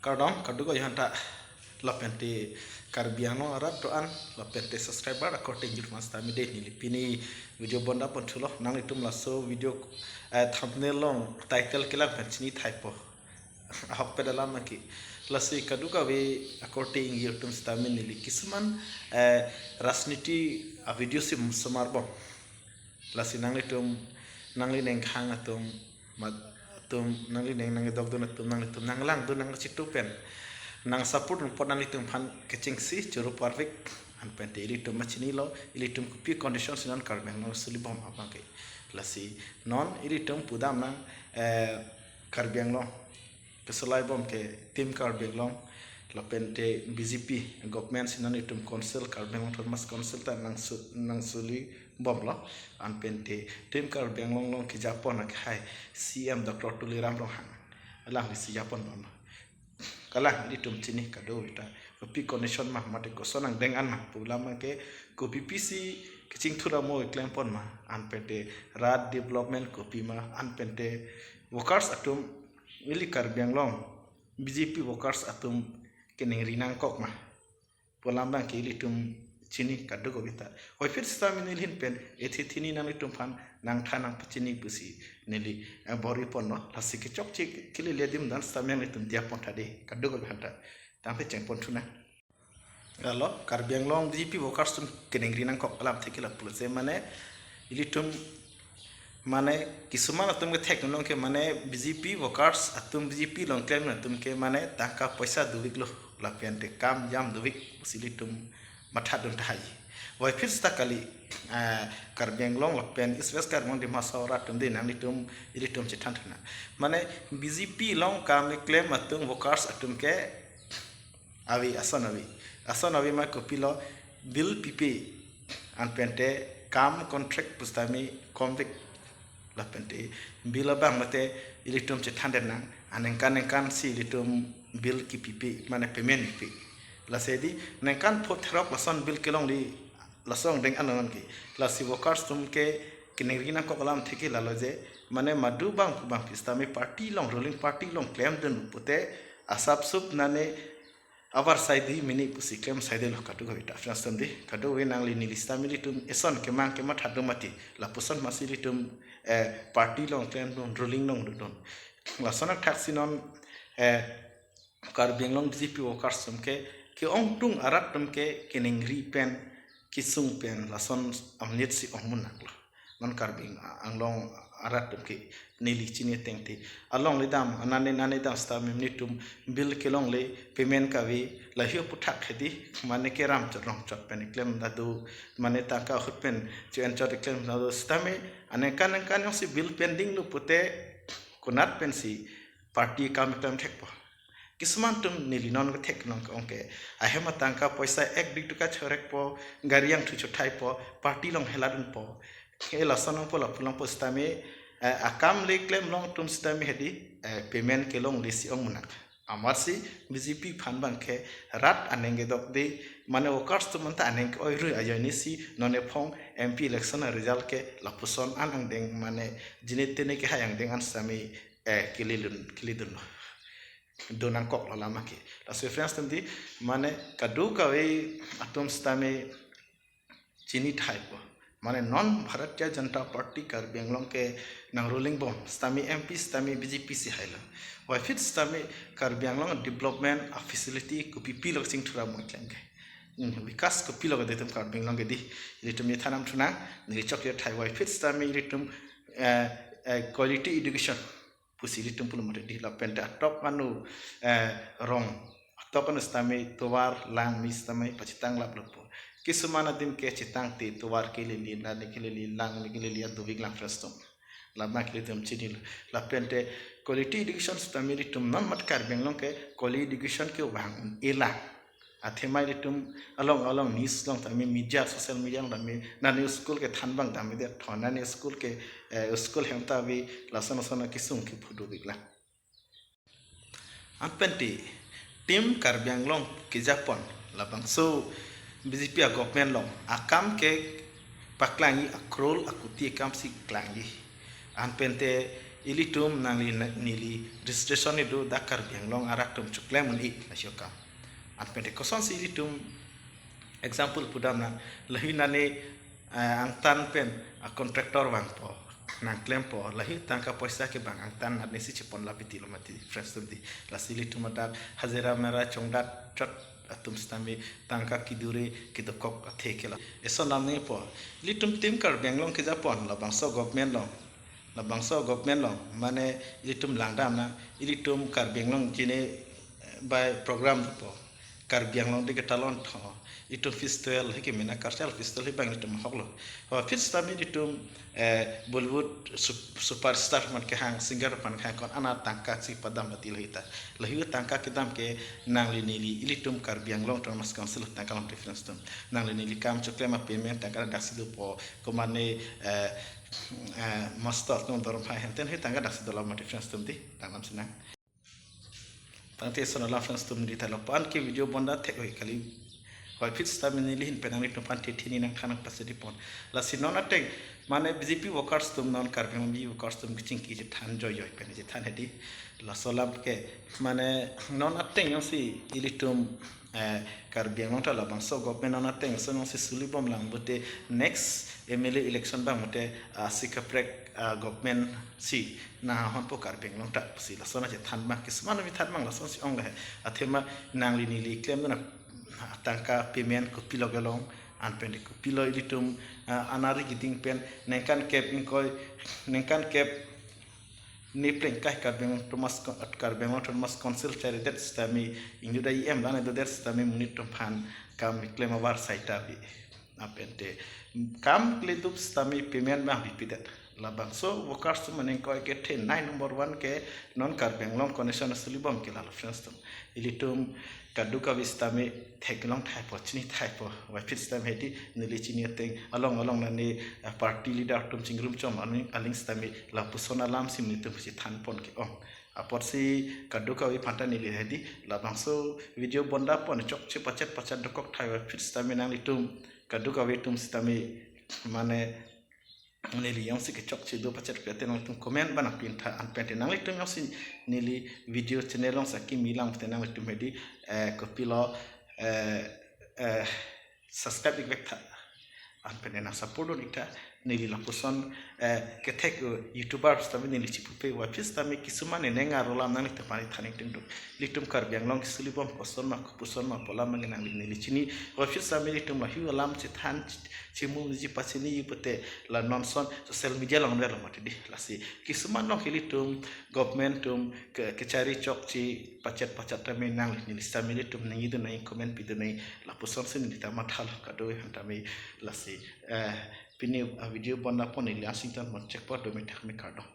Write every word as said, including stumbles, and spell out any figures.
Kardom, kadokave aphanta lapen te Karbi Anglong arat do-an lapen te subscriber akorte ingjir mas tame de neli pini video bonda pon thulo. Nanglitum laso video, eh, thumbnail along title kelang pen chini thaipo. Ahokpet alam ke. Lasi kadokave akorte ingjir atum sitame neli kisuman, eh, rajniti a video si somar bom. Lasi nanglitum, nangli nengkhang atum, mat atum, nangli neng nangdokdun atum, nanglitum nanglangdun nangchitu pen nang support nangpon nanglitum aphan kechengsi choro parvek. Anpen te ilitum ma chinilo, ilitum kopi condition si non Karbi Anglong suli bom abang ke. Lasi non ilitum pudam nang, eh, Karbi Anglong kesolai bom ke Team Karbi Anglong lapen te B J P government si non itum council, Karbi Anglong Autonomous Council ta nang su-, nang suli bomlo. Anpen te Team Karbi Anglong along kejapon akhai C M Doctor Tuliram Ronghang, alangli si japon bomlo. Kalang ilitum chini kadokave ta kopi condition ma, mate koson angdeng an ma pu alam ke, kopi pisi kechingthur amo klempon ma, anpen te rat development kopi ma, anpen te workers atum, ili Karbi Anglong B J P workers atum keningri nangkok ma pu alam abang ke ilitum chini kadokave ta. Hoiphit sitame neli ahin pen ethe thini nanglitum aphan nangthan nangpachini pusi neli, eh, bor-i ponlo. Lasi kechokche kelele adim dan sitame nanglitum diya pon tha de, kadokave aphanta. Tangte chengpon thunang. Alo, Karbi Anglong B J P workers atum keningri nangkok alam thekila pulo se, mane ilitum, mane kisuman atum kethek nonke, mane B J P workers atum, B J P along klem atum ke mane tangka poisa doveklo, lapen te kam jam dovek pusi ilitum mathadun tahai. Hoiphit sita kali, ah, Karbi Anglong lapen East West Karbi Anglong, Dima Hasao arat atum de, nanglitum ilitum chethan thunang. Mane B J P along kam keklem atum, workers atum ke ave, ason ave. Ason ave ma kopilo, bill pipe, anpen te kam contract pusitame komvek, lapen te bill abang mate ilitum chethan den nang, aningkan ningkan si ilitum bill kepipe, mane payment pipe. Lasi di ningkan pho therok lason bill kelongle, lason angdeng an non ke. Lasi workers atum ke keningri nangkok alam theke lalo je, mane madu bang pu bang pusitame party along, ruling party along klemdun pute asap sup nane avarsai di mini pusi klem saidelo kadokave ta, friends atum de. Kadokave nangli neli sitame ilitum eson kemang kematha do mati, lapuson masi ilitum, eh, party along klemdun, ruling along dodun. Lason athak si non, eh, Karbi Anglong B J P workers atum ke, ke-ongtung arat atum ke keningri pen kesung pen lason amonit si ongmun nanglo. Non Karbi Anglong arat atum ke neli chini ateng te, alongle dam, anane nane dam sitame nelitum bill kelongle, payment kave, lahei aphuthak hedi, mane keram chot rong chot pen klem ta do, mane tangka ahut pen cho-en chot klem ta do sitame, aningkan ningkan jongsi bill pending lo pute konat pensi party kam klem thekpo. Kisuman atum neli non kethek nong ke-ong ke, ahem atangka poisa ek dui toka chorekpo, gari angthu chothaipo, party along heladunpo. Ke lason nangpo lapu nangpo sitame, eh, akam le klem long atum sitame hedi, eh, payment kelongle si ongmun nang. Amatsi B J P aphan abang ke rat aning kedok de, mane workers atum anta aning ke-oi ru ajoine si non ephong M P election result ke lapuson an angdeng, mane jine tene kehai angdeng an sitame, eh, kelilun, kelidunlo. Do nangkoklo alam ke. Lasi friends atum de, mane kadokave atum sitame chini thaipo. Mane non Bharatiya Janata Party Karbi Anglong ke nang ruling bom, sitame M P sitame B J P si hailo. Hoiphit sitame Karbi Anglong development a facility kopi pilo kachingthur amo klem ke. Hmm, vikas kopilo kede itum Karbi Anglong ke di, ilitum chethan nang thunang, neli chokche thai. Hoiphit sitame ilitum, eh, eh, quality education pusi ilitum pulo mate di, lapen te atok anu, eh, rong, atok anu sitame tovar langme sitame pachethang lap lopo. Kisuman adim ke chetang te tovar kelele, nane kelele, langme kelele, adovek lang, friends atum. Labang ke ilitum chinilo. Lapen te quality education sitame ilitum non mat Karbi Anglong ke quality education kevang un-e lang. Athema ilitum along along news along tame, media, social media along tame, nane school kethan abang tame de, tho nane school ke, eh, school hem ta ave, lason lason akesung kephu dovek lang. Anpen te Team Karbi Anglong kejapon, labangso B J P a government along akam ke paklangji, a crore a koti akam si klangji. Anpen te Ilitum nangli na-, neli registration kedo dak Karbi Anglong arat atum choklem un-e, lasi akam. Anpente kosonsi ilitum example pudamnang, lahei nane, eh, angtan pen a contractor vangpo, nangklempo, lahei tangka poisa kevang angtan nane si chepon lapu tilo mati, friends atum dei. Lasi ilitum adak hajira mera chongdat chot atum sitame tangka kedure kedokok athe ke la. Eson lam nangpo. Ilitum Team Karbi Anglong kejapon labangso government along. Labangso government along, mane ilitum langdamnang, ilitum Karbi Anglong chini, eh, bai program dopo. Karbi Anglong de ketalon tho. Itum festival he kemena cultural festival he bang ilitum ahoklo. Ho festival sitame ilitum, eh, Bollywood sup-, superstar aphan kehang, singer aphan kehang, ko-an atangka si padam mati lahei ta. Lahei tangka kedam ke nangli neli ilitum Karbi Anglong Autonomous Council tangka lam, friends atum. Nangli neli kam choklem a payment tangka daksi dopo, komane, eh, eh, master atum dorma henten he tangka daksi dolang mati, friends atum dei, tanglam sinang. Tangte eson alam, friends atum, neli ta lapu-an ke video bonda thek oi kali. Hoiphi sitame neli ahin pen nanglitum aphan thekthe ni nangthan nangpasedepon. Lasi non ateng, mane B J P workers atum, non Karbi Anglong B J P workers atum kechingki chethan joijoi pen chethan he dei. Laso alam ke, mane non ateng jongsi ilitum, eh, Karbi Anglong ta labangso government non ateng jongsi sulibomlang pute next M L A election abang pute, ah, si kaprek, ah, government si nahahonpo Karbi Anglong ta pusi lason achethan abang, kisuman mi than abang lasonsi ong lahei. Athema nangli neli klemdun atangka payment kopilo kelong, anpente kopilo ilitum, ah, anari keding pen ningkan kep ingkoi, ningkan kep ni plengkai Karbi Anglong Autonomous Co-, Karbi Anglong Autonomous Council charidet sitame ingdudai em lana dodet sitame monit atum aphan kam klem avar saita bi. Anpente kam kledup sitame payment abang bipidet. Labangso workers atum mane ingkoi kethenei number one ke non Karbi Anglong condition sulibom ke lalo, friends atum. Ilitum kadokave sitame theklong thaipo, chini thaipo. Hoiphi sitame he dei, neli chini ateng along along nane, eh, party leader atum chingrum chom aning aling sitame lapuson alam si nelitum si thanpon ke-ong. Apotsi kadokave aphanta neli he dei, labangso video bonda pon chokche pachet pachet dokok thai. Hoiphi sitame nanglitum kadokave atum sitame mane neli jongsi kechokche do pachet pachet nanglitum comment bana pin tha, anpente nanglitum jongsi neli video channel alongsi akimi lang pute nanglitum he dei, eh, kopilo, eh, eh, subscribe ikvek tha. Anpente nang support dun ik tha, neli lapuson, eh, kethek, eh, YouTuber sitame neli chipupe, hoiphi sitame kisuman ne neng arolam nanglitum aphan than ingtung duk. Ilitum Karbi Anglong kesulibom koson ma kopuson ma pu alam abang nangli neli chini. Hoiphi sitame ilitum lahei alam chethan ch-, chimum ji pachini ji pute la non ason social media along verlo mati dei. Lasi kisuman along ilitum government atum ke, kechari chokche pachet pachet tame nangli neli sitame ilitum ningjedun nang, comment pidun nang, lapusonsi neli ta mathalo kadokave aphan tame. Lasi, eh, pini, ah, video bonda pon neli ansi than pon chek po, dome thak me, kardom.